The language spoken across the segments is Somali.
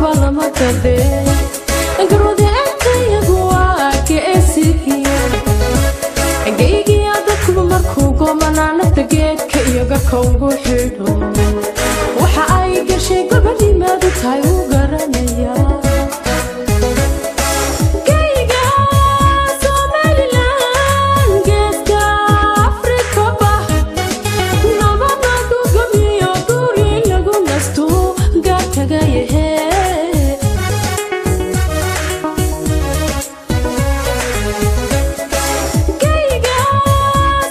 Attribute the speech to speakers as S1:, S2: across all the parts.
S1: Waxba lama gadee garwadeenkayagu waa geesigiya geygiya dadkuba markuu goomanaanada geedka iyo garka ugu xidho waxa ay gashay gobadhimaadu tahay uu garanaya. Geyga Somalilan, geeska Afrikaba nabad lagu gamiyo, guri lagu nasto gaar tagayahe. Geyga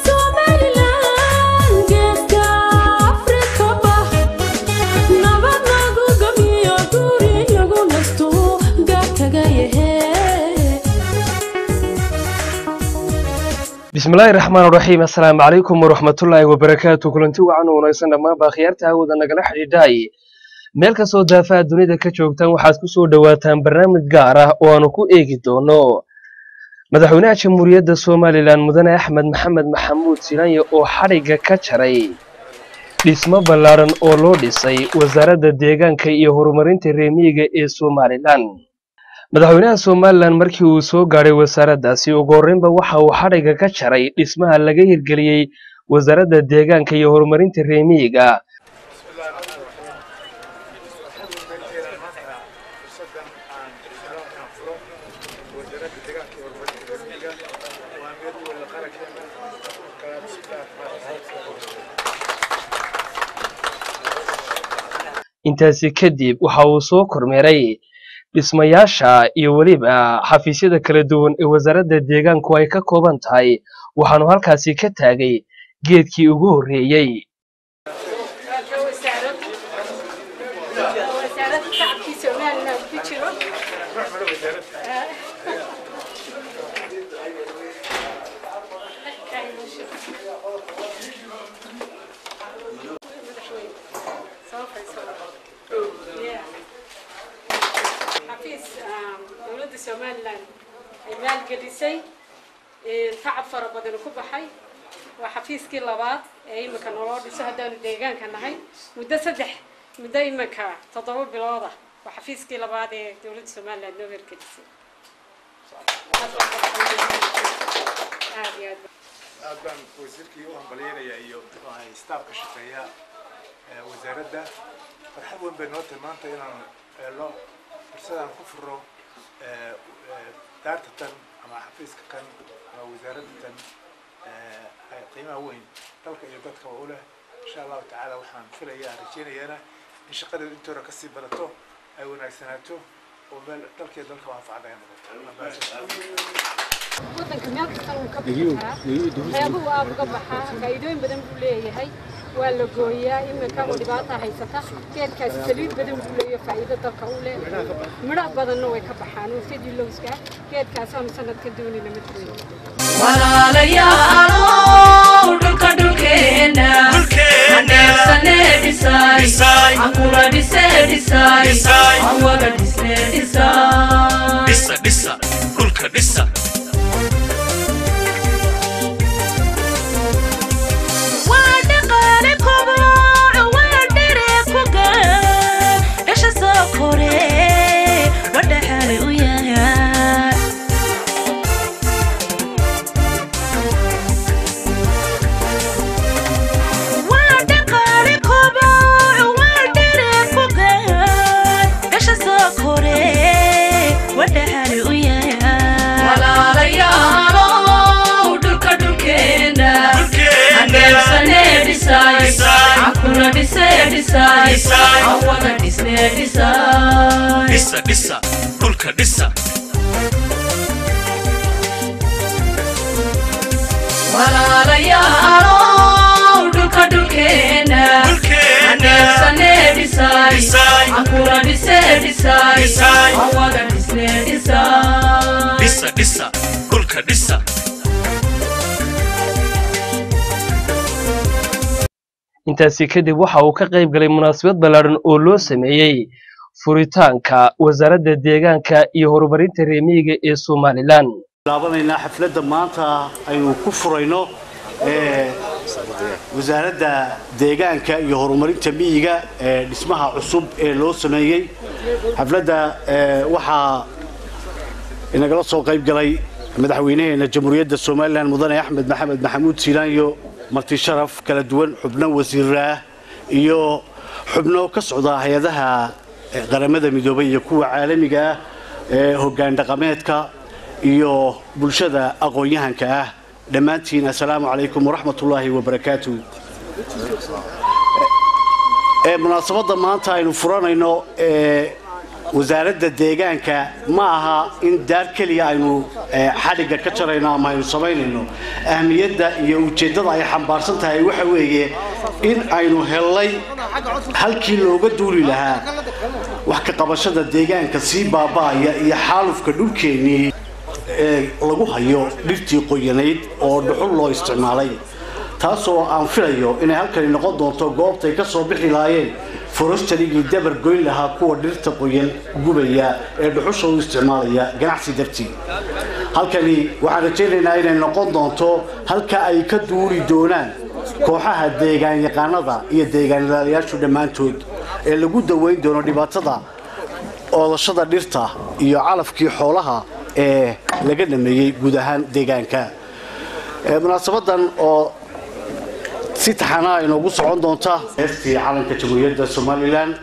S1: Somalilan, geeska Afrikaba nabad lagu gamiyo, guri lagu nasto gaar tagayahe.
S2: Bismillaahi raxmaan raxiim, assalaamu calaykum waraxmatullaahi wabarakaatu. Kulanti wacan oo wanaagsan dhammaan baa khiyaarta hawada nagala xidhiidhay meel kastoo daafaha dunida ka joogtaan. Waxaad ku soo dhowaataan barnaamij gaar ah oo aanu ku eegi doono madaxweynaha Jamhuuriyadda Somalilan Mudane Axmed Maxamed Maxamuud Silaanya oo xadhigga ka jaray dhismo ballaaran oo loo dhisay Wasaaradda Deegaanka iyo Horumarinta Reemiyiga ee Somalilan. Madaxweynaha Somalilan markii uu soo gaadhay wasaaraddaasi, ugu horreynba waxa uu xadhigga ka jaray dhismaha laga hirgeliyey Wasaaradda Deegaanka iyo Horumarinta Reemiyiga.
S3: بسم الله الرحمن الرحيم. Farxad weyn bay tahay maanta fursaddan aan helo inaan furo Wasaaradda Deegaanka iyo Horumarinta Reer Miyiga. Waa meel u weyn qarankeena. Marka bismi illahi raxmaani raxiim.
S2: Intaasi kadib waxa uu soo kormeeray dhismayaasha iyo weliba xafiisyada kala duwan ee wasaaradda deegaanku ay ka kooban tahay, waxaanu halkaasi ka taagay geedkii ugu horreeyey.
S4: Wasaaraddu waa wasaaradda shacabkii Somaliland ku jiro.
S3: Ruux male wasaaradda.
S4: Madaxweyne, soo fadhiiso. Yeah. Xafiis dowladda Somaliland ay maalgelisay, tacab fara badan ku baxay, waa xafiiskii labaad ee imika naloo dhiso haddaanu deegaanka nahay muddo 3, muddo imika 7 bilooda. Waa xafiiskii labaad ee dowladda Somaliland noo hirgelisay. Aad iyo aad.
S3: Aad baan wasiirkii u hambalyeynayaa iyo muxuu ahay staafka shaqeeya ee wasaaradda. Farxad weyn bay noo tahay maanta inaan helo fursad aan ku furo daarta tan ama xafiiska kan ama wasaaradda tan ay qiimaha weyn dalka iyo dadkaba u leh. Insha Allahu tacaala waxaan filayaa, rajeynayaana in shaqadeedu intii hore kasii badato, ay wanaagsanaato oo meel dalka iyo dalka anfacda ay noqoto.
S4: Waddanka meel kasta wuu ka bixi karaa, waxyaabuhu aad uga baxaa, faa'iidooyin badan buu leeyahay. Waa la gooyaa imika oo dhibaata haysata. Geedkaasi saliid badan buu leeyahay, faa'iido dalka u leh, midho badanna way ka baxaan oo sidii lowska. Geedkaasaanu sanadka doonayna madaxweyne.
S1: Walaalayaalow, dhulka dhulkeena haneebsanee dhisay, ankula dhisee dhisay, aan wada dhisnee dhisay.
S5: Dhisa, dhisa dhulka, dhisa.
S1: Waa dhaqaale koboco, waa dhere ku gaan dhasha soo kore, waa dhaxal u yahay. Waa dhaqaale koboco, waa dhere ku gaan dhasha soo kore, waa dhaxal u yahay. Walaalayaalow, dhulka dhulkeena haneebsanee dhisay, ankula dhisee dhisay, aan wada dhisnee dhisay.
S5: Dhisa, dhisa dhulka, dhisa.
S1: Walaalayaalow, dhulka dhulkeena haneebsanee dhisay, ankula dhisee dhisay, aan wada dhisnee dhisay.
S5: Dhisa, dhisa dhulka, dhisa.
S2: Intaasi kadib waxa uu ka qayb galay munaasabad ballaaran oo loo sameeyey furitaanka Wasaaradda Deegaanka iyo Horumarinta Reemiyiga ee Somalilan.
S6: Bilaabanaynaa xafladda maanta aynu ku furayno Wasaaradda Deegaanka iyo Horumarinta Miyiga ee dhismaha cusub ee loo sameeyey. Xafladda waxaa inagala soo qayb galay madaxweynaheena Jamhuuriyadda Somaliland Mudane Axmed Maxamed Maxamuud Siilaanyo, marti sharaf kala duwan, xubno wasiirah iyo xubno ka socda hay-adaha qaramada midoobay iyo kuwa caalamiga ah ee hoggaan dhaqameedka iyo bulshada aqoon-yahanka ah. Dhammaantiin assalaamu calaykum waraxmatullaahi wabarakaatu. Munaasabadda maanta aynu furanayno ee wasaaradda deegaanka ma aha in daar keliya aynu xadhigga ka jarayno ama aynu samaynayno. Ahmiyadda iyo ujeeddada ay xambaarsan tahay waxa weeye in aynu hellay halkii looga duuli lahaa wax ka qabashada deegaanka sii baaba'aya iyo xaalufka dhulkeennii ee lagu hayo dhirtii qoyanayd oo dhuxul loo isticmaalay, taasoo aan filayo inay halkani noqon doonto goobtay ka soo bixi lahaayeen forostarigii dabar goyn lahaa kuwa dhirta qoyan gubaya ee dhuxusha u isticmaalaya ganacsi dartii. Halkani waxaan rajaynaynaa inay noqon doonto halka ay ka duuli doonaan kooxaha deegaan yaqaanada iyo deegaan ilaaliyaashu dhammaantood ee lagu daweyn doono dhibaatada oodashada dhirta iyo calafkii xoolaha ee laga dhameeyey guud ahaan deegaanka. Munaasabadan oo si taxanaa inoogu socon doonta heestii calanka Jamhuuriyadda Somaliland.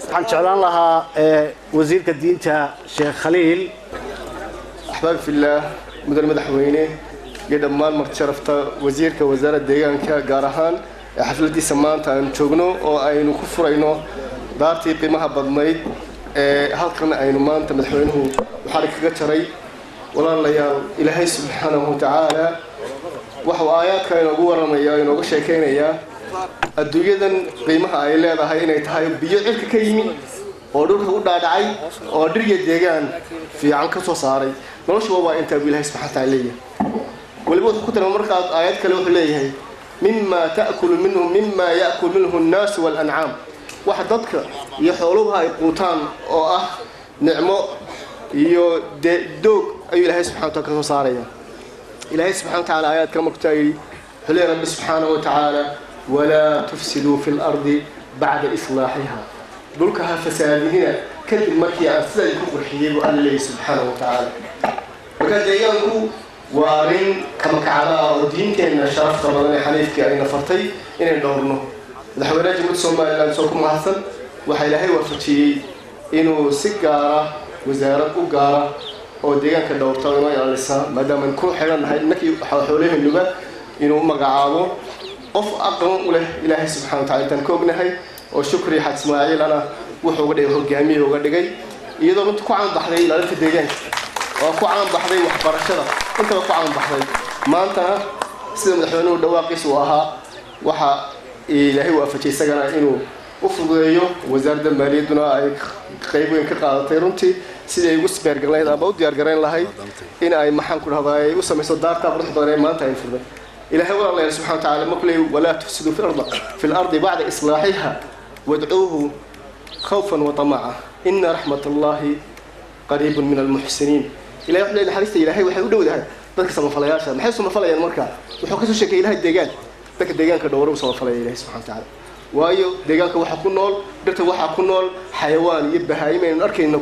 S6: Waxaan jeclaan lahaa wasiirka diinta Sheekh Khaliil.
S7: Axbaab fillaah, mudan madaxweyne iyo dhammaan marti sharafta, wasiirka wasaaradda deegaanka, gaar ahaan xafladiisa maanta aan joogno oo aynu ku furayno daartii qiimaha badnayd ee halkan aynu maanta madaxweynuhu waxaa kaga jaray. Walaalayaal, Ilaahay subxaanahu watacaala waxuu aayaadka inoogu waramaya, inooga sheekaynayaa adduunyadan qiimaha ay leedahay inay tahay biyo cirka ka yimi oo dhulka u dhaadhacay oo dhirya deegaan fiican ka soo saaray. Noloshuba waa intaa buu Ilahay subxana wataala leeyahay. Weliba wuxuu ku tilmaamay markaas aayad kale, wuxuu leeyahay mima ta'kulu minhu, mima ya'kulu minhu annaasu walancaam, waxa dadka iyo xooluhu ay quutaan oo ah nicmo iyo dee doog ayuu Ilaahay subxana wataala ka soo saaraya. Ilaahay subxana watacaala aayaadka markuu yidhi wuxuu leeyahay Rabbi subxaanahu watacaala walaa tufsiduu fi lardi bacda islaaxiha. Dhulka ha fasaadinina kadib markii aan sidaa idinku qurxiyey, buu Alla leeyahy subxaanahu watacaala. Marka deegaanku waa arrin kamakacda ah oo diinteenna sharafta badan ee xaniifkii ayna fartay inay dhowrno. Madaxweynaha Jamhuuriyadda Somaliland soo ku mahadsan, waxaa Ilaahay waafajiyey inuu si gaara wasaarad u gaara oo deegaanka dhowrta oo inoo ilaalisa, maadaama aynu ku xidhan nahay innakii xoolaheenuba, inuu u magacaabo qof aqoon u leh Ilaahay subxana wa tacala intaan ka ognahay oo Shukri Xaaj Ismaaciil ana wuxuu uga dhigay hogaamiye uga dhigay, iyadoo runta ku caan baxday ilaalinta deegaanka oo ku caan baxday waxbarashada, intaba ku caan baxday. Maantana sida madaxweynuhu dhawaaqiisa uu ahaa, waxa Ilaahay waafajiyay isagana inuu u fududeeyo, wasaaradda maaliyadduna ay qayb weyn ka qaadatay runtii sidii ay ugu sibeergalayd ama u diyaargarayn lahayd in ay, maxaan ku dhahdaa, ay u samayso daartaa qurux badan ee maanta ay furday. Ilaahay, walaalayaal, subxana wa tacala markuu leeyahy: "Walaa tufsiduu fi lardi bacda islaaxiha wadcuuhu khawfan wa tamaca, ina raxmat Allahi qariibun min almuxsiniin." Ilahay wuxuu leeyahay naxariista Ilaahay waxay u dhowdahay dadka samafalayaasha. Maxay samafalayaan? Marka wuxuu kasoo sheekay Ilahay deegaan, dadka deegaanka dhowra u samafalaya Ilahay subxana wa tacaala. Waayo, deegaanka waxaa ku nool dhirta, waxaa ku nool xayawaan iyo bahaayim aynu arkayno.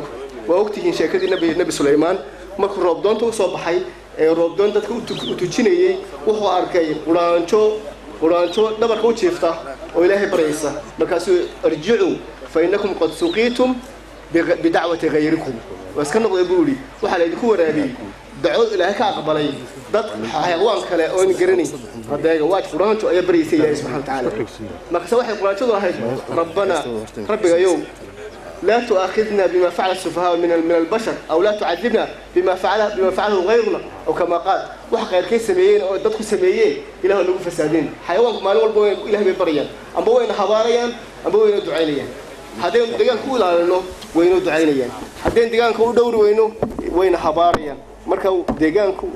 S7: Waa ogtihiin sheekadii Nabi Sulaymaan markuu roobdoonta usoo baxay ee roobdoon dadka u tujinayey, wuxuu arkay quraanjo dhabarka u jiifta oo Ilaahay baryaysa. Markaasuu: "Irjicuu fa innakum qad suqiitum bidacwati gayrikum." Waa iska noqday, buu yidhi, waxaa laydinku waraabiyey daco Ilaahay ka aqbalay dad xayawaan kale oo aan garanayn. Hadeega waa quraanjo ayaa baryaysay Ilaahay subxana wa tacaala. Markaase waxay quraanjadu ahayd: "Rabbana, Rabbigayow, laa tu'aakhidna bima facala sufahaa min albashar, aw laa tucadibna bima facalahu gayruna," aw kama qaal. Wax khayrkay sameeyeen oo dadku sameeyeen Ilah nagu fasaadin. Xayawaanku maalin walba Ilahay bay baryaan, amba wayna habaarayaan amba wayna ducaynayaan. Haddaynu deegaanka u ilaalino, waynoo ducaynayaan. Haddaynu deegaanka u dhowri weyno, wayna habaarayaan. Marka deegaanku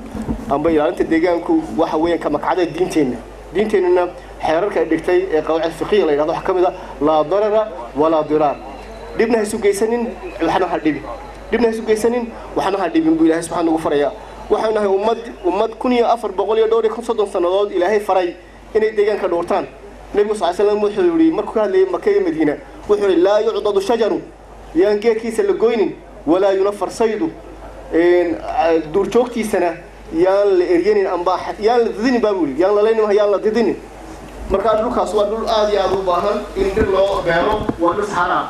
S7: amba ilaalinta deegaanku waxa weeyaan kamakacda diinteenna. Diinteennuna xeerarka ay dhigtay ee qawaacid fiqiya la yidhahdo waxaa ka mid a: laa darara walaa diraar. Dhibna ha isu geysanin, waxna ha dhibin. Dhibna ha isu geysanin, waxna ha dhibin, buu Ilahay subxana ugu farayaa. Waxaynu nahay ummad 1400 iyo dhowr iyo 30 sannadood Ilaahay faray inay deegaanka dhowrtaan. Nebigu sal slam wuxuu yihi markuu ka hadlayay Maka iyo Madiina, wuxuu yihi: "Laa yucdadu shajaru," yaan geedkiisa la goynin, "walaa yunafar saydu," duurjoogtiisana yaan la eryanin amba yaan la didinin baa buu yidhi. Yaan lalaynin, yaan la didinin. Markaa dhulkaas waa dhul aad iyo aad u baahan in dhir loo beero, waa dhul saxaraa.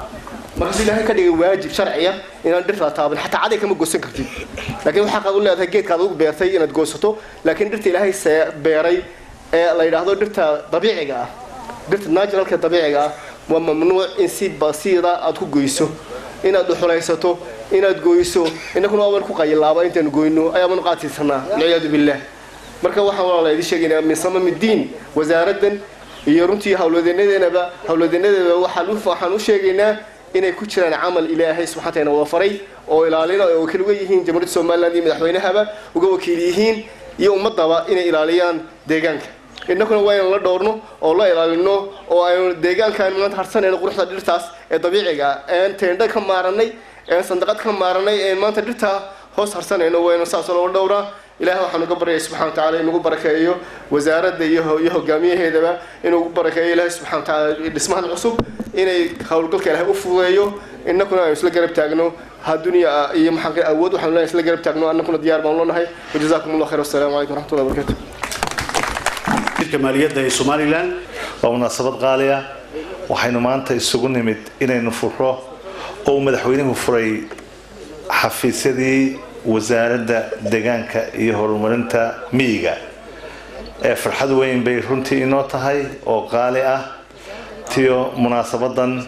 S7: Markaasuu Ilaahay ka dhigay waajib sharciya inaan dhirta la taaban, xataa caday kama goosan kartid. Laakiin waxaa qaad u leedahay geedkaad ugu beertay inaad goosato. Laakiin dhirta Ilaahay see beeray ee la yidhaahdo dhirta dabiiciga ah, dhirta naturalka dabiiciga ah, waa mamnuuc in si basiida aad ku goyso, inaad dhuxulaysato, inaad goyso. Innakuna waaban ku qayilaaba intaynu goyno ayaabanu qaatiisanaa, walciyaadu billah. Marka waxaan, walaala, idin sheegaynaa min samami diin wasaaraddan iyo runtii howlwadeenadeedaba waxaan u sheegaynaa inay ku jiraan camal Ilaahay subxana taala wada faray oo ilaalina oo wakiil uga yihiin Jamhuuriyadda Somaliland iyo madaxweynahaba uga wakiil yihiin iyo ummadaba inay ilaaliyaan deegaanka. Innakuna waa inaan la dhowrno oo la ilaalino oo aynu deegaankaan maanta harsanayno quruxda dhirtaas ee dabiiciga ah een teendha ka maaranay, een sandaqad ka maaranay, een maanta dhirtaa hoos harsanayno, waynu saas looga dhowraa. Ilahay waxaanu ka baryaya subxana wa tacala inugu barakeeyo wasaaradda iyo hogaamiyaheedaba, inuu ugu barakeeyo Ilahay subxana wa tacaala dhismahan cusub, inay howlgalka Ilahay u fududeeyo. Innakuna aynu isla garab taagno hadunya iyo maxaan awood waxaanu lenahay isla garab taagno. Annakuna diyaar baanu leenahay. Wajazaakum Allah khayr. Wassalaamu calaykum waraxmatullahi wabarakatu.
S6: Wasiirka maaliyadda ee Somaliland.
S8: Waa munaasabad qaali ah. Waxaynu maanta isugu nimid inaynu furo oo uu madaxweynuhu furay xafiisyadii wasaaradda deegaanka iyo horumarinta miyiga. Ee farxad weyn bay runtii inoo tahay oo qaali ah tiyo munaasabadan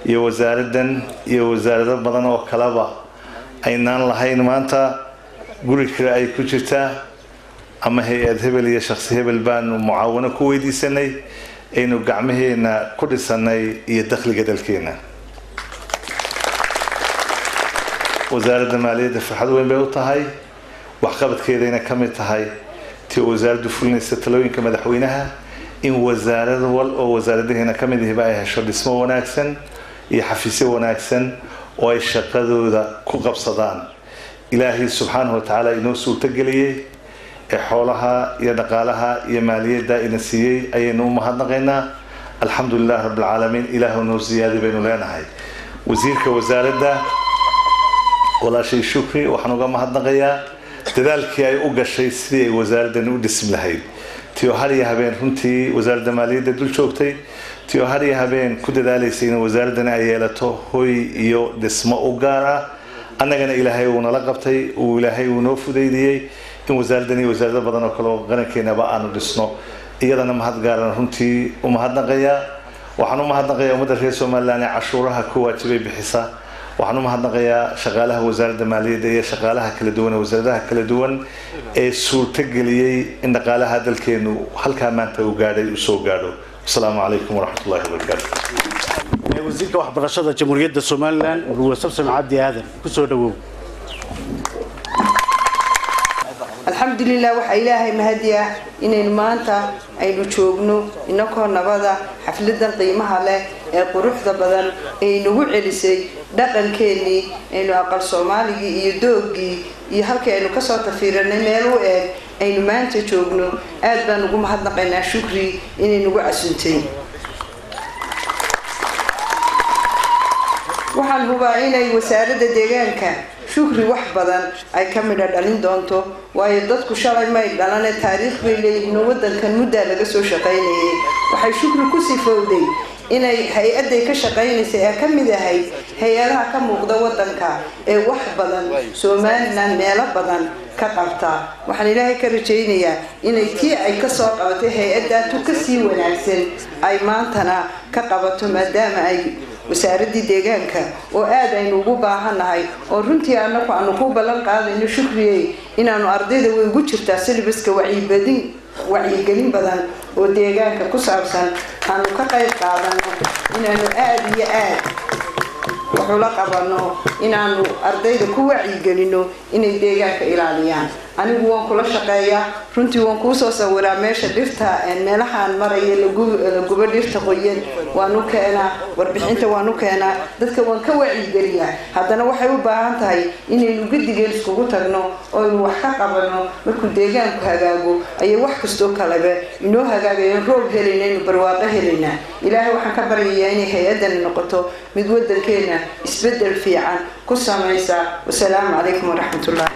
S8: iyo wasaaraddan iyo wasaarado badan oo kaleba aynaan lahayn. Maanta guri kale ay ku jirtaa ama hay-ad hebel iyo shaksi hebel baanu mucaawano ku weydiisanay, aynu gacmaheena ku dhisanay iyo dakhliga dalkeena. Wasaaradda maaliyadda farxad weyn bay u tahay, waxqabadkeedayna ka mid tahay tii wasaaraddu fulinaysa talooyinka madaxweynaha in wasaarad wal oo wasaaradaheena ka mid ihiba ay hesho dhismo wanaagsan iyo xafiisyo wanaagsan oo ay shaqadooda ku qabsadaan. Ilaahay subxaanahu wa tacaala inoo suurtageliyey ee xoolaha iyo dhaqaalaha iyo maaliyadda ina siiyey ayaynu u mahadnaqaynaa. Alxamdulilah rabbilcaalamiin, ilaahu noo siyaadi baynu leenahay. Wasiirka wasaaradda, walaashay Shukri, waxaan uga mahadnaqayaa dadaalkii ay u gashay sidii ay wasaaraddani u dhismi lahayd, tio har iyo habeen runtii wasaaradda maaliyadda dul joogtay, tio har iyo habeen ku dadaalaysay in wasaaraddani ay yeelato hoy iyo dhismo u gaar ah. Annagana Ilaahay uu nala qabtay, uu Ilaahay uu noo fudaydiyey in wasaaraddan iyo wasaarado badan oo kale oo qarankeenaba aanu dhisno. Iyadana mahad gaaran runtii u mahadnaqayaa. Waxaan u mahadnaqayaa ummadda reer Somaliland ee cashuuraha ku waajibay bixisa. Waxaan u mahadnaqayaa shaqaalaha wasaaradda maaliyadda iyo shaqaalaha kala duwan ee wasaaradaha kala duwan ee suurtageliyey in dhaqaalaha dalkeenu halkaa maanta uu gaadhay uu soo gaadho. Asalaamu calaykum waraxmatullahi wabarakaatu.
S6: Wasiirka waxbarashada Jamhuuriyadda Somaliland, Murwe Samsam Cabdi Aadan, kusoo dhawow.
S9: Alxamdulilah, waxaa Ilaahay mahadi ah inaynu maanta aynu joogno inakoo nabada xafladan qiimaha leh ee quruxda badan ee inagu celisay dhaqankeenii aynu aqal Soomaaligii iyo doogii iyo halkii aynu kasoo tafiiranay meel u eeg aynu maanta joogno. Aad baan ugu mahadnaqaynaa Shukri inay nagu casuntay. Waxaan hubaa inay wasaaradda deegaanka Shukri wax badan ay ka midha dhalin doonto, waayo dadku shalay may dhalane, taariikh bay leeyihiin oo wadankan muddaa laga soo shaqaynayay. Waxay Shukri ku sifowday inay hay-adday ka shaqaynaysay ee ka mid ahayd hay-adaha ka muuqda wadanka ee wax badan Somaliland meelo badan ka qabta. Waxaan Ilaahay ka rajaynayaa inay tii ay kasoo qabatay hay-addaa tu kasii wanaagsan ay maantana ka qabato, maadaama ay wasaaraddii deegaanka oo aad aynu ugu baahannahay, oo runtii annagu aanu ku ballan qaadayno, Shukriyey, inaanu ardayda way ugu jirtaa syllabuska wacyibadin wacyigelin badan oo deegaanka ku saabsan aanu ka qayb qaadano, inaanu aada iyo aad waxula qabano, inaanu ardayda ku wacyigelino inay deegaanka ilaaliyaan. Anigu waan kula shaqeeyaa, runtii waan kuusoo sawiraa meesha dhirta, meelahaan maraya la gubo dhirta qoyan waan u keenaa, warbixinta waan u keenaa, dadka waan ka wacyigeliyaa. Haddana waxay u baahan tahay inaynu guddigeen iskugu tagno oo aynu wax ka qabano. Markuu deegaanku hagaago ayay wax kastoo kaleba inoo hagaagayan, roob helayna, aynu barwaaqo helaynaa. Ilaahay waxaan ka baryayaa inay hay-addani noqoto mid wadankeena isbedel fiican ku samaysa. Wasalaamu calaykum waraxmatullah.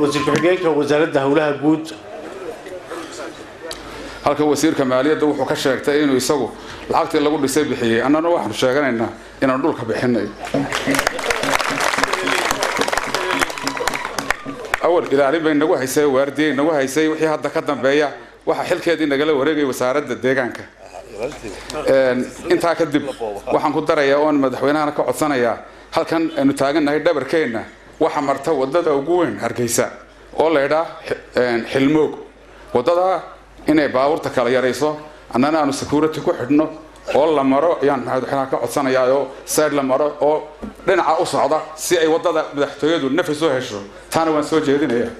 S6: Wasiir ku-xigeenka wasaaradda howlaha guud.
S10: Halkan wasiirka maaliyadda wuxuu ka sheegtay inuu isagu lacagtii lagu dhisay bixiyey, annana waxaanu sheeganaynaa inaanu dhulka bixinay. Awal ilaalin bay nagu haysay, waardiyey nagu haysay. Wixii hadda ka dambeeya waxaa xilkeedii nagala wareegaya wasaaradda deegaanka. Intaa kadib waxaan ku darayaa oon madaxweynahana ka codsanayaa, halkan aynu taagannahay dhabarkeenna waxa marta wadada ugu weyn Hargeysa oo la idhaa Xilmoog. Wadada inay baabuurta kala yarayso, annana aanu security ku xidhno oo la maro ayaan madaxweynaha ka codsanayaa, oo side la maro oo dhinaca u socda si ay wadada madaxtooyadu nafis u hesho. Taana waan soo jeedinayaa.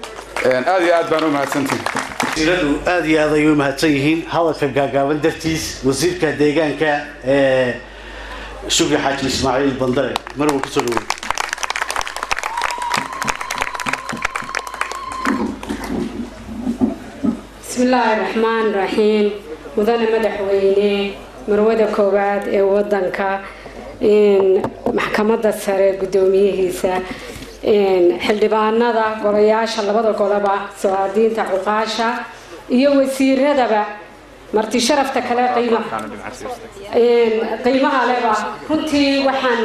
S10: Aad iyo aad baan u mahadsantihin.
S6: Wasiiradu aad iyo aad ayay u mahadsan yihiin. Hadalka gaagaaban dartiis, wasiirka deegaanka ee Shukri Xaaji Ismaaciil Bandare, marwa, kusoo dhawow.
S4: Bismi illaahi raxmaan raxiim. Mudane madaxweyne, marwada koowaad ee wadanka, maxkamadda sare guddoomiyihiisa, xildhibaanada golayaasha labada goloba, soo-aadiinta, cuqaasha iyo wasiiradaba, marti sharafta kale qiimaha leba, runtii waxaan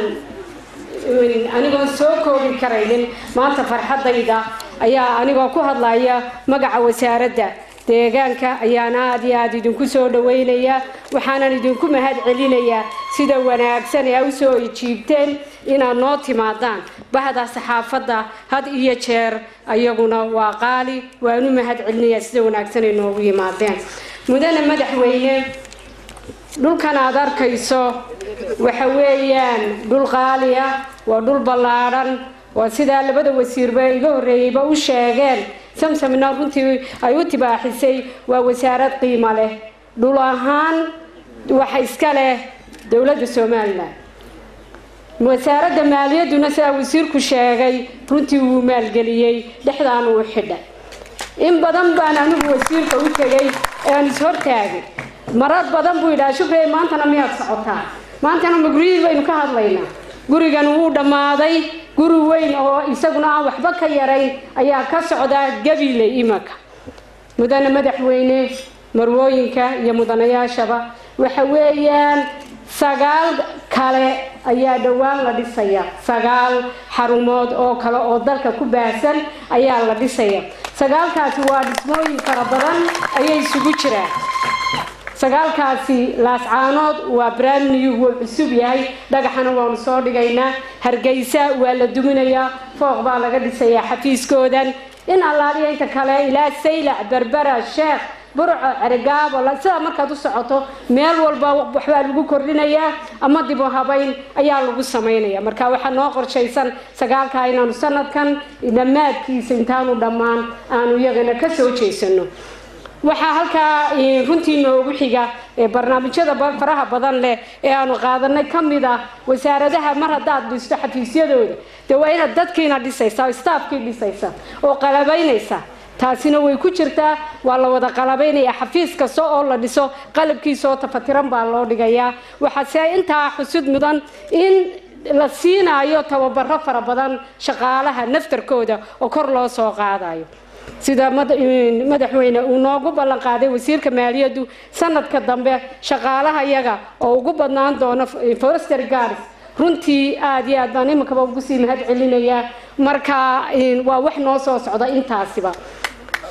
S4: anigoon soo koobi karaynin maanta farxadayda ayaa anigoo ku hadlaya magaca wasaaradda deegaanka ayaan aada iyo aada idinku soo dhawaynayaa. Waxaanan idinku mahad celinayaa sida wanaagsan ee usoo ijiibteen inaad noo timaadaan. Bahda saxaafadda had iyo jeer ayaguna waa qaali, waanu mahad celinayaa sida wanaagsan ay noogu yimaadeen. Mudane madaxweyne, dhulkan aad arkayso waxa weeyaan dhul qaali ah, waa dhul ballaadhan, waa sidaa labada wasiirba iga horreeyeyba u sheegeen, Samsamna runtii ay u tibaaxisay. Waa wasaarad qiimo leh. Dhul ahaan waxa iska leh dowladda Somaliland, wasaaradda maaliyadduna sidaa wasiirku sheegay runtii wuu maalgeliyey, dhexdaanu u xidhay. In badan baan anigu wasiirka u tegay ee aan is-hortaagay. Marar badan buu yidhaha, "Shukrey, maantana miyaad socotaa? Maantana ma guryihii baynu ka hadlaynaa?" Gurigan wuu dhammaaday. Guri weyn oo isaguna aan waxba ka yarayn ayaa ka socdaa Gabiley imanka. Mudane madaxweyne, marwooyinka iyo mudanayaashaba, waxa weeyaan 9 kale ayaa dhowaan la dhisaya. 9 xarumood oo kale oo dalka ku baahsan ayaa la dhisaya. 9-kaasi waa dhismooyin fara badan ayay isugu jiraan 9-kaasi. Laascaanood waa brand new, wuu cusub yahay, dhagaxana waanu soo dhigaynaa. Hargeysa waa la duminayaa, fooq baa laga dhisayaa xafiiskoodan. In allaaliya inta kale ilaa Saylac, Berbera, Sheekh, Burco, Ceerigaabo, sidaa markaad u socoto meel walba waxbaa lagu kordhinayaa ama dib u habayn ayaa lagu samaynaya. Marka waxaa noo qorshaysan 9-kaa inaanu sanadkan dhammaadkiisa intaanu dhammaan aanu iyagana ka soo jeesano. Waxaa halkaa runtii noogu xiga barnaamijyada faraha badan leh ee aanu qaadanay ka mid ah wasaaradaha. Mar haddaad dhisto xafiisyadooda, dee waa inaad dadkiina dhisaysa, staffkii dhisaysa oo qalabaynaysa. Taasina way ku jirtaa, waa la wada qalabaynaya. Xafiis kasta oo la dhiso qalabkiisa oo tafatiran baa loo dhigayaa. Waxaase intaa xusud mudan in la siinaayo tababaro fara badan shaqaalaha naftarkooda oo kor loo soo qaadayo, sida madaxweyne uu noogu ballan qaaday wasiirka maaliyaddu sanadka dambe shaqaalaha yaga oo ugu badnaan doono forestry guards. Runtii aada iyo aad baan iminkaba ugu sii mahad celinayaa. Marka waa wax noo soo socda intaasiba.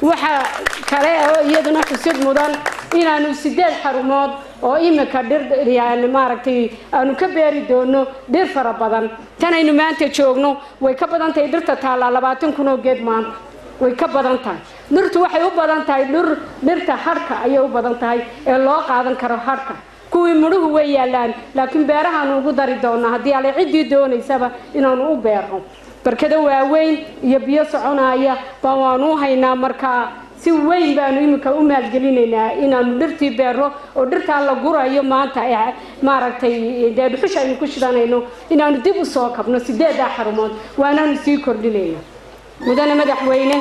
S4: Waxa kale oo iyaduna xusid mudan inaanu 8 xarumood oo iminka dhir yani maaragtay aanu ka beeri doono dhir fara badan. Tanaynu maanta joogno way ka badan tahay dhirta taallaa, 20,000 oo geed maanta way ka badan tahay. Dhirtu waxay u badan tahay dhir, dhirta hadhka ayay u badan tahay ee loo qaadan karo hadhka. Kuwii midhuhu way yaalaan, laakiin beerahaanu ugu dari doonaa haddii alle ciddii doonaysaba inaanu u beerno. Barkado waaweyn iyo biyo soconaya baa waanu u haynaa. Markaa si weyn baanu iminka u maalgelinaynaa inaanu dhirtii beerro oo dhirtaa la gurayo maanta ee maaragtay dee dhuxusha aynu ku shidanayno inaanu dib u soo kabno 8-daa xarumood, waanaanu sii kordhinayna. Mudane madaxweyne,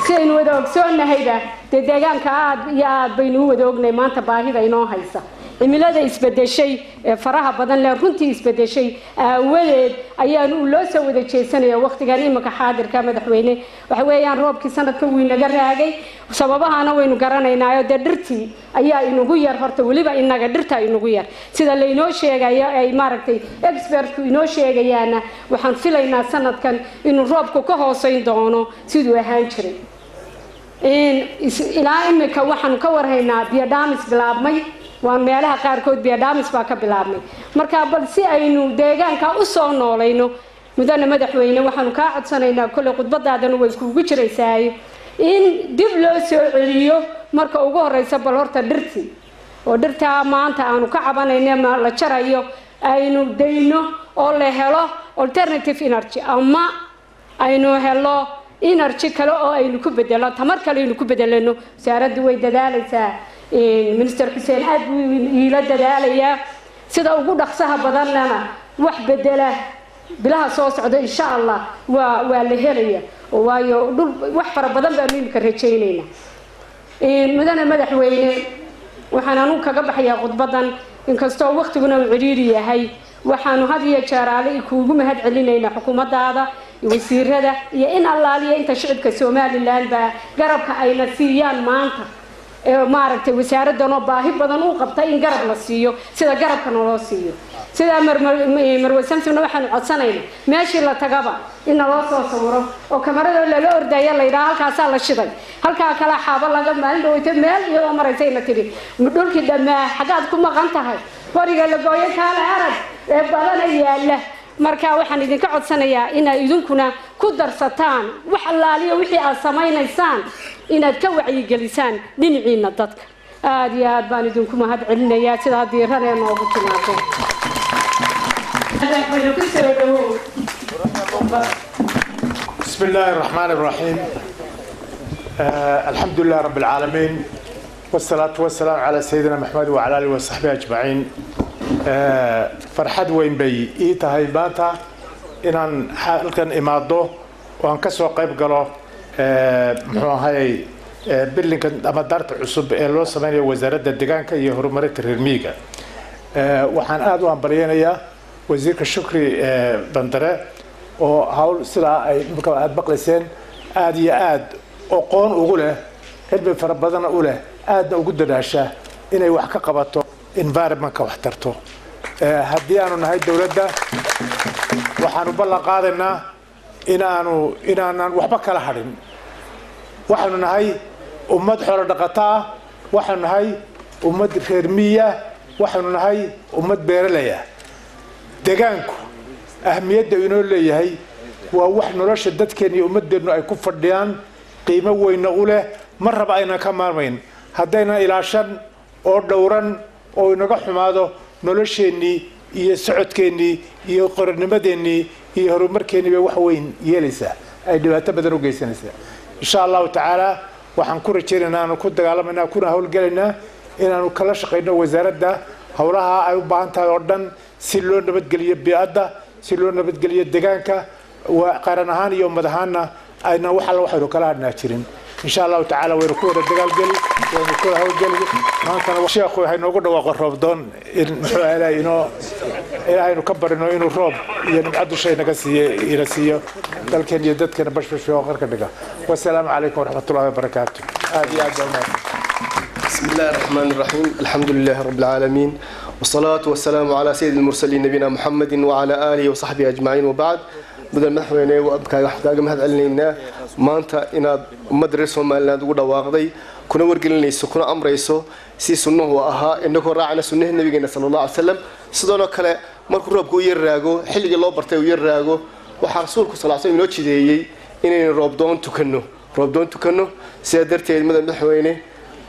S4: si aynu wada ogsoonnahayba dee deegaanka aad iyo aad baynu u wada ognahay maanta baahida inoo haysa. Cimilada isbedeshay ee faraha badan leh runtii isbedeshay aawadeed ayaanu loo soo wada jeesanaya waqtigan iminka xaadirka. Madaxweyne, waxa weeyaan roobkii sanadka wuu inaga raagay, sababahana waynu garanaynaayo. Dee dhirtii ayaa inugu yar horta, weliba inaga dhirta inugu yar sida laynoo sheegayo ay maaragtay expertku inoo sheegayaana. Waxaan filaynaa sanadkan inuu roobku ka hooseyn doono siduu ahaan jiray. Ilaa imika waxaanu ka warhaynaa biyodhaamis bilaabmay, waa meelaha qaarkood biyodhaamis baa ka bilaabmay. Marka bal si aynu deegaanka usoo noolayno, mudane madaxweyne, waxaanu kaa codsanaynaa, kolley khudbadaadana way kuugu jiraysaay, in dib loo soo celiyo marka ugu horeysa bal horta dhirtii oo dhirtaa maanta aanu ka cabanayno la jarayo aynu dayno oo la helo alternative energy ama aynu helo energy kale oo aynu ku bedelo, tamar kale aynu ku bedelano. Wasaaraddu way dadaalaysaa, Minister Xuseen aad buu iila dadaalayaa. Sida ugu dhaqsaha badanlana wax bedela bilaha soo socda insha Allah waa la helaya, waayo dhul wax fara badan baanu imika rajaynaynaa. Mudane madaxweyne, waxaan anugu kaga baxayaa khudbadan, inkastoo waqtiguna uu cidhiidhi yahay, waxaanu had iyo jeeraale kuugu mahad celinaynaa xukuumaddaada, wasiirada iyo in allaaliya inta shicibka Somaliland baa garabka ayna siiyaan maanta ee maaragtay wasaaraddan oo baahi badan u qabta in garab la siiyo sida garabka naloo siiyo. Sidaa Marwe Samsomna waxaanu codsanaynaa meeshii la tagaba in naloo soo sawiro oo kamarada lala ordaya la yidhaha halkaasaa la shiday, halkaa kala xaabo laga maalin dhaweyto meel iyadoo maraysayna tidhi, "Dhulkii dhammaa xaggaad ku maqan tahay? Qoriga la gooyo kaala arag ee badana yaalla." Marka waxaan idinka codsanayaa inaad idinkuna ku darsataan wax allaaliya wixii aad samaynaysaan inaad ka wacyigelisaan dhinaciina dadka. Aada iyo aad baan idinku mahad celinayaa sidaa diiran ee noogu timaadeen. Madaxweyne, ku soo dhawow.
S3: بسم الله الرحمن الرحيم. الحمد لله رب العالمين، والصلاة والسلام على سيدنا محمد وعلى آله وصحبه أجمعين. Farxad weyn bay ii tahay maanta inaan halkan imaado oo aan ka soo qayb galo. Muxuu ahayey buildingka ama daarta cusub ee loo sameynayo Wasaaradda Deegaanka iyo Horumarinta Reer Miyiga. Waxaan aada u hambalyeynayaa Wasiirka Shukri Bandare oo hawl sidaa ay imika aada maqlayseen aada iyo aada aqoon ugu leh, cilmi fara badanna u leh, aadna ugu dadaasha inay wax ka qabato environmentka, wax tarto. Haddii aanu nahay dowladda, waxaanu ballan qaadaynaa inaanan waxba kala hadhin. Waxaanu nahay ummad xoolo dhaqato ah, waxaanu nahay ummad reer miyi ah, waxaanu nahay ummad beeraley ah. Deegaanku ahmiyadda inoo leeyahay waa wax nolosha dadkeena iyo ummadeennu ay ku fadhiyaan, qiimo weyna u leh, mar raba aynan ka maarmayn. Haddaynan ilaashan oo dhowran oo inaga xumaado, nolosheennii iyo socodkeennii iyo qoranimadeennii iyo horumarkeennii bay wax weyn yeelaysaa, ay dhibaato badan u geysanaysaa. Insha Allahu tacaala, waxaan ku rajaynaynaa, aanu ku dagaalamaynaa, kuna howlgelaynaa inaanu kala shaqayno wasaaradda howlaha ay u baahan tahay oo dhan, si loo nabadgeliyo bii'adda, si loo nabadgeliyo deegaanka, qaran ahaan iyo ummad ahaanna ayna wax alla waxaynu kala hadhnaa jirin. Insha Allahu tacaala, waynu ku wada dagaalgeli, waynu ku wada howlgeli. Maantana sheekhu waxay noogu dhawaaqo roobdoon in muxuu ahaa inoo Ilaahaynu ka barino inuu roob iyo nimco dusha inaga siiyo, ina siiyo, dalkeen iyo dadkeena bashbash oo qarka dhiga. Wasalaamu calaykum waraxmatullahi wabarakaatu. Aad iyo aad baa umahadsan.
S7: بسم الله الرحمن الرحيم، الحمد لله رب العالمين، والصلاة والسلام على سيد المرسلين نبينا محمد وعلى آله وصحبه أجمعين، وبعد. Mudane madaxweyne, waxaan kaaga mahad celinaynaa maanta inaad ummadda reer Somaliland ugu dhawaaqday, kuna wargelinayso, kuna amrayso si sunnuhu ahaa, inagoo raacna sunnihii nabigeena sala Allah alay wasalam. Sidoonoo kale, markuu roobka u yar raago, xilligii loo bartay uu yar raago, waxaa rasuulku sal slam inoo jideeyey inaynu roobdoon tukanno, roobdoon tukanno. Sidaa darteed, mudan madaxweyne,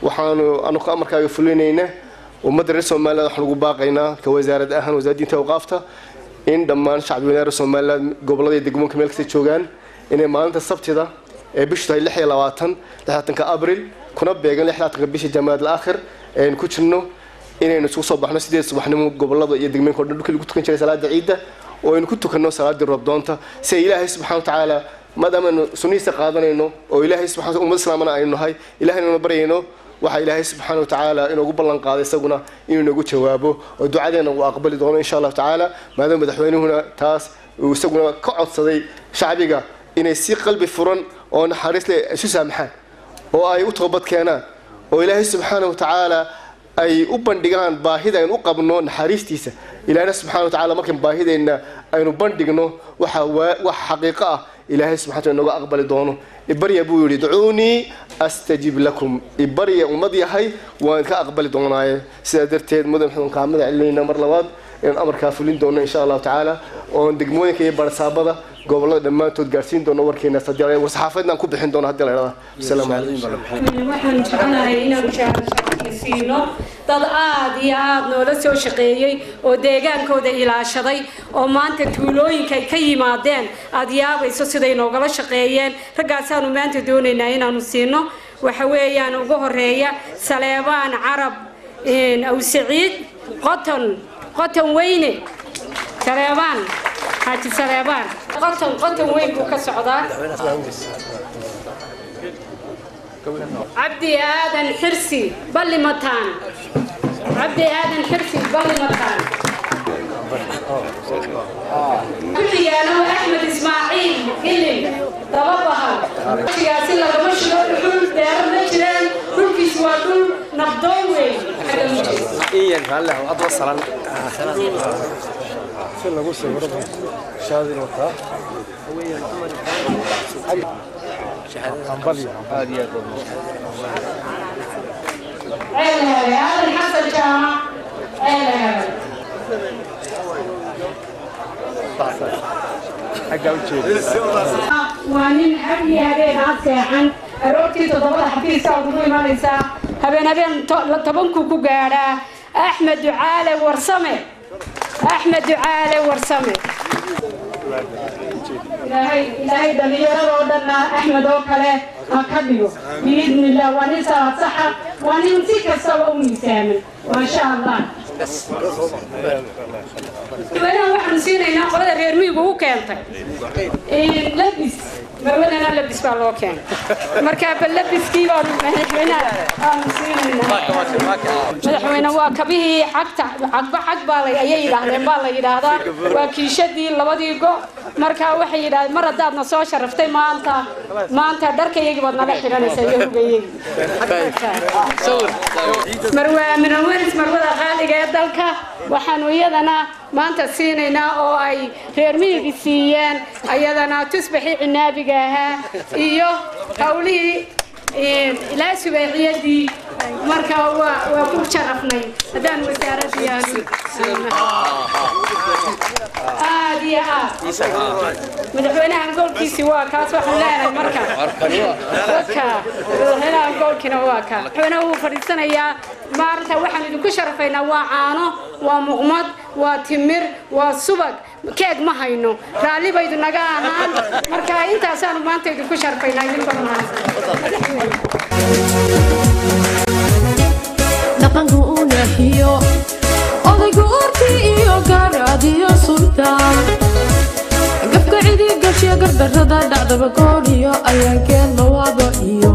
S7: waxaanu anugu amarkaaga fulinaynaa ummadda reer Somaliland waxaan ugu baaqaynaa ka wasaarad ahaan, wasaaradda diinta awqaafta, in dhammaan shacbiweynaha reer Somaliland gobollada iyo degmooyinka meel kasta joogaan inay maalinta sabtida ee bishu tahay 26, 26-ka Abril, kuna beegan 26-ka bisha Jamaad al-Aakhir aynu ku jirno, inaynu isugu soo baxno 8 subaxnimo gobollada iyo degmooyinka oo dhan dhulkii lagu tukan jiray salaada ciidda, oo aynu ku tukanno salaadii roobdoonta, si ay Ilaahay subxaana wa tacaala, maadaama aynu sunnihiisa qaadanayno oo Ilaahay subxana ummad islaamana aynu nahay, Ilahayna baryayno, waxaa Ilaahay subxaana wa tacaala inoogu ballan qaaday isaguna inuu inagu jawaabo oo ducadeena uu aqbali doono insha Allahu tacaala, maadaama madaxweynuhuna taas uu isaguna ka codsaday shacbiga inay si qalbi furan oo naxariis leh isu saamaxaan oo ay u toobad keenaan oo Ilaahay subxaana wa tacaala ay u bandhigaan baahida aynu u qabno naxariistiisa. Ilaahna subxaana wa tacaala markaan baahideenna aynu bandhigno, waxa wax xaqiiqo ah Ilaahay subxana wa taala inooga aqbali doono. Ibarya buu yidhi, "Ducuunii astajib lakum." Ibarya ummad yahay, waan ka aqbali doonaaye. Sidaa darteed, mudan maxamed, kaamada celinayna mar labaad inaan amarkaa fulin doono insha Allahu tacaala, oon degmooyinka iyo barsaabada gobollada dhammaantood gaarsiin doono warkeena war-saxaafadeedna aan ku bixin doono haddii la idhahda. Asalaamu calaykum.
S4: Waxaan jeclahay inaan shahaado siino dad aada iyo aada noola soo shaqeeyey oo deegaankooda ilaashaday, oo maanta tuulooyinka ay ka yimaadeen aada yaabayso siday noogala shaqeeyeen. Raggaasaanu maanta doonaynaa inaanu siino. Waxa weeyaan ugu horeeya Saleebaan Carab Aw Saciid Qoton, Qoton Weyne. Saleebaan Xaaji Saleebaan Qoton, Qoton Weyn buu ka socdaa. Cabdi Aadan Xirsi Ballimataan, Cabdi Aadan Xirsi Ballimataan. Ku xiyaano Axmed Ismaaciil Gilin Dababahal. Waqtigaasi lagama shido dhuxul, beero ma jiraan, dhulkiisu waa dhul nabdoon weyn xagga ma jiro.
S3: Si lagu sawiro shaadin wataa hambalyo.
S4: Ceel Hele, Aadan Xasan Jaamac, Ceel Hele.
S3: Xaggaa u jeeda.
S4: Waa nin habyi habeen aad seexan, aroortii 7da xafiiska ugu imanaysaa, habeen habeen 10ku ku gaadhaa. Axmed Ducaale Warsame, Axmed Ducaale Warsame. Ilaahay, Ilaahay dhalinyaradoo dhanna Axmed oo kale ha ka dhigo biidni illah. Waa nin salaad saxa, waa nin si kastaba u miisaaman, maasha Allah. Madaxweynaha waxaanu siinaynaa qolada reer miyigu u keentay labis. Marwadana labis baa loo keenay. Marka bal labiskii baanu madaxweynaha aanu siinaynaa. Madaxweyne, waa kabihii cagta, cagba cag baa la ayay yidhaahdeen, baa la yidhaahdaa, waa kiishadii, labadii go. Marka waxay yidhahdeen, mar haddaadna soo sharaftay maanta dharkayagii baad nala xidhanaysaa iyo hugayagii. Marwa Aamina Weris, marwada qaaliga ee dalka, waxaanu iyadana maanta siinaynaa oo ay reer miyigi siiyeen iyadana tusbaxii cinaabiga ahaa iyo hawlihii ilaa subeeciyadii. Marka waa ku sharafnay haddaan wasaaradii aanu aad iyo aad. Madaxweynahan goolkiisi waa kaas, waxaan leenahay marka waka madaxweynahan goolkiina waa ka. Madaxweynaha wuu fadhiisanayaa. Maanta waxaan idinku sharafaynaa waa caano, waa muqmad, waa timir, waa subag, keeg ma hayno, raalli baydu naga ahaan. Marka intaasaanu maanta idinku sharafaynaa, idinkoo mahadsan.
S1: Dhaqanku u leexiyo odaygu orti iyo gaaraadiyo sultaan, gafka cidi gashiya, gardarrada dhacdaba gooriyo ayaankeen lawaaba iyo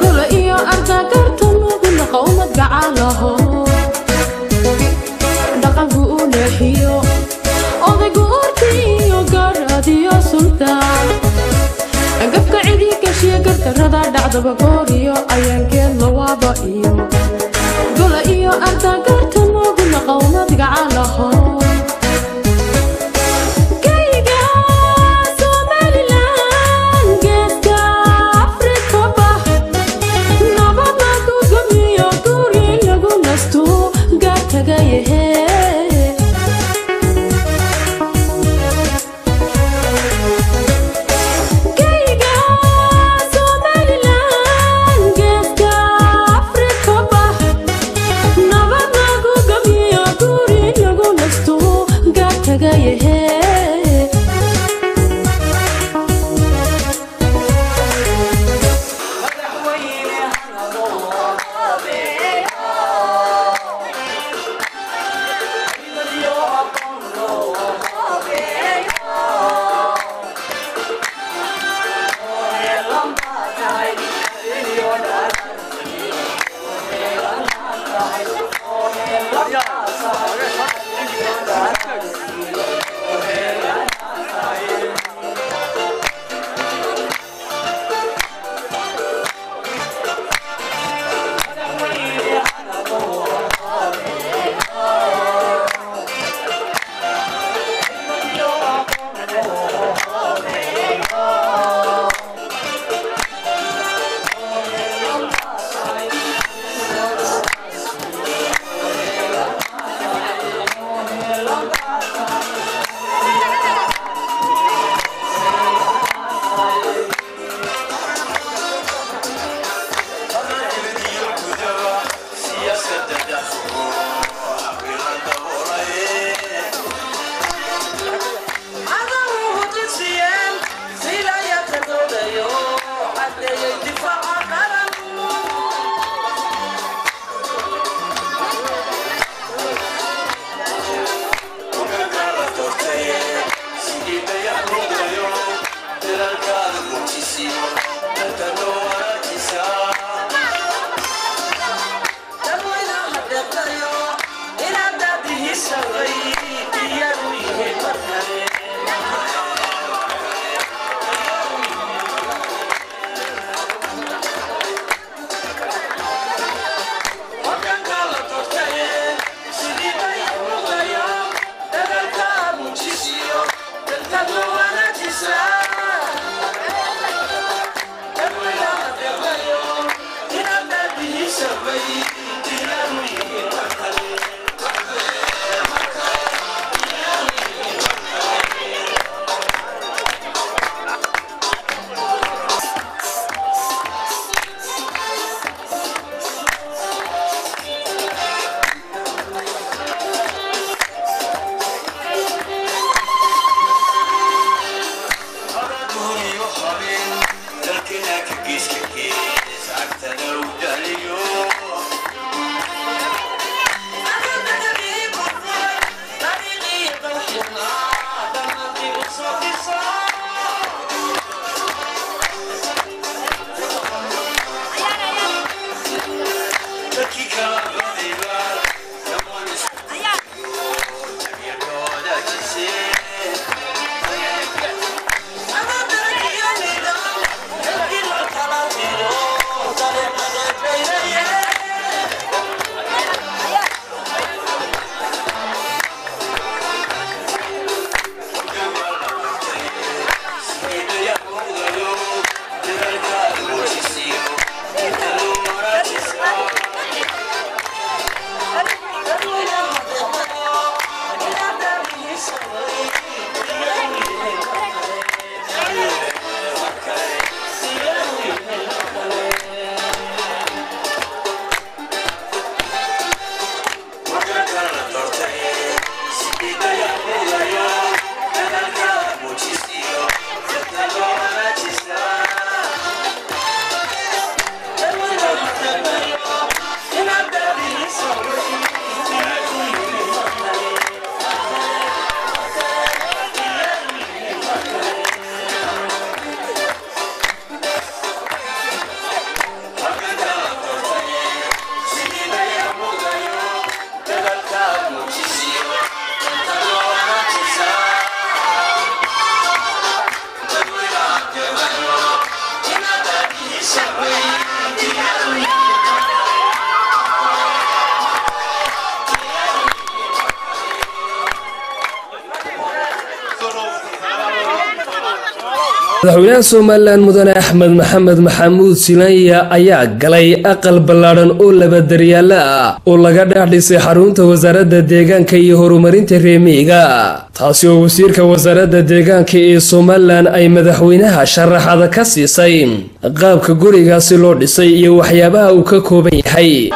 S1: golo iyo arda garta lagu naqa umad gacalaho. Dhaqanku u leexiyo odaygu orti iyo gaaraadiyo sultaan, gafka cidi gashiya, gardarrada dhacdaba gooriyo ayaankeen lawaaba iyo golo iyo arda garta lagu naqa umad gacalaho. Gayga Somaliland, geeska Afrika bah, nabad lagu gamiyo, guri lagu nasto gaar tagayahe. Gayga Somaliland, geeska Afrika bah, nabad lagu gamiyo, guri lagu nasto gaar tagayahe.
S5: Gees, agtana u daliyo.
S2: Madaxweynaha Somalilan Mudane Axmed Maxamed Maxamuud Silanya ayaa galay aqal ballaadhan oo laba daryaalo ah oo laga dhex dhisay xarunta wasaaradda deegaanka iyo horumarinta reemiyiga, taasi oo wasiirka wasaaradda deegaanka ee Somalilan ay madaxweynaha sharaxada ka siisay qaabka gurigaasi loo dhisay iyo waxyaabaha uu ka kooban yahay.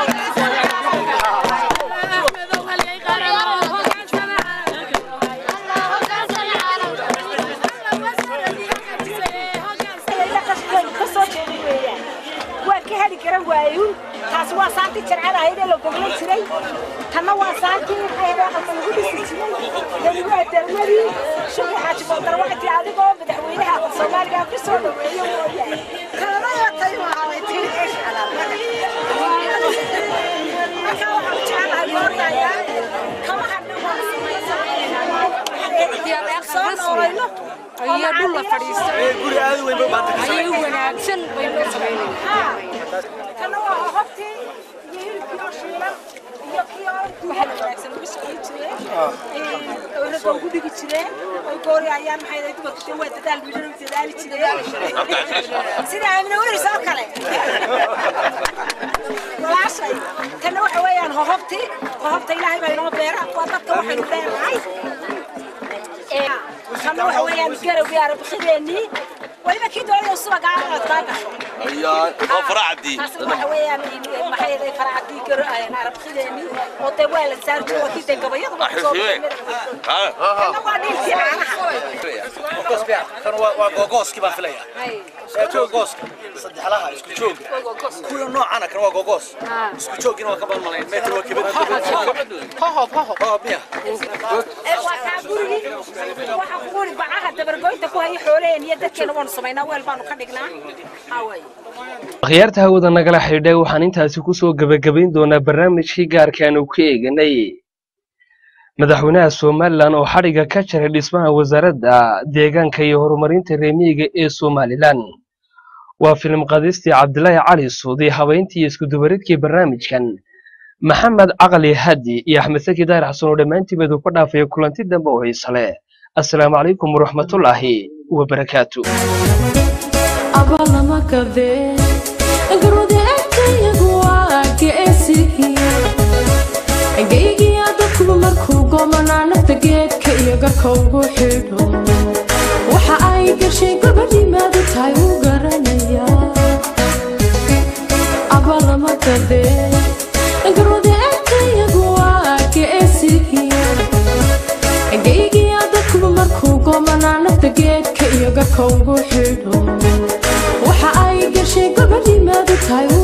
S2: Akhyaarta hawada nagala xidhay, waxaan intaasi kusoo gebagabayn doonaa barnaamijkii gaarka aanu ku eeganay madaxweynaha Somalilan oo xadhigga ka jaray dhismaha wasaaradda deegaanka iyo horumarinta reemiyiga ee Somalilan. Waa filim qadistii Cabdilaahi Cali Suudi, habeyntii iyo iskudubaridkii barnaamijkan Maxamed Caqli Hadi iyo Axmed Saki Daahir Xasan oo dhammaantiiba idinku dhaafaya kulanti dambe oo xiise leh. Assalaamu calaykum waraxmatullaahi wabarakaatu.
S1: Geygiya dadkuba markuu goomanaa nafta geedka iyo garka ugu xidho, waxa ay gashay gabadhimaadu tahay uu garanaya. Abalama gadee garwada agtayagu waa geesigiya. Geygiya dadkuba markuu goomanaa nafta geedka iyo garka ugu xidho, waxa ay gashay gabadhimaadu tahay.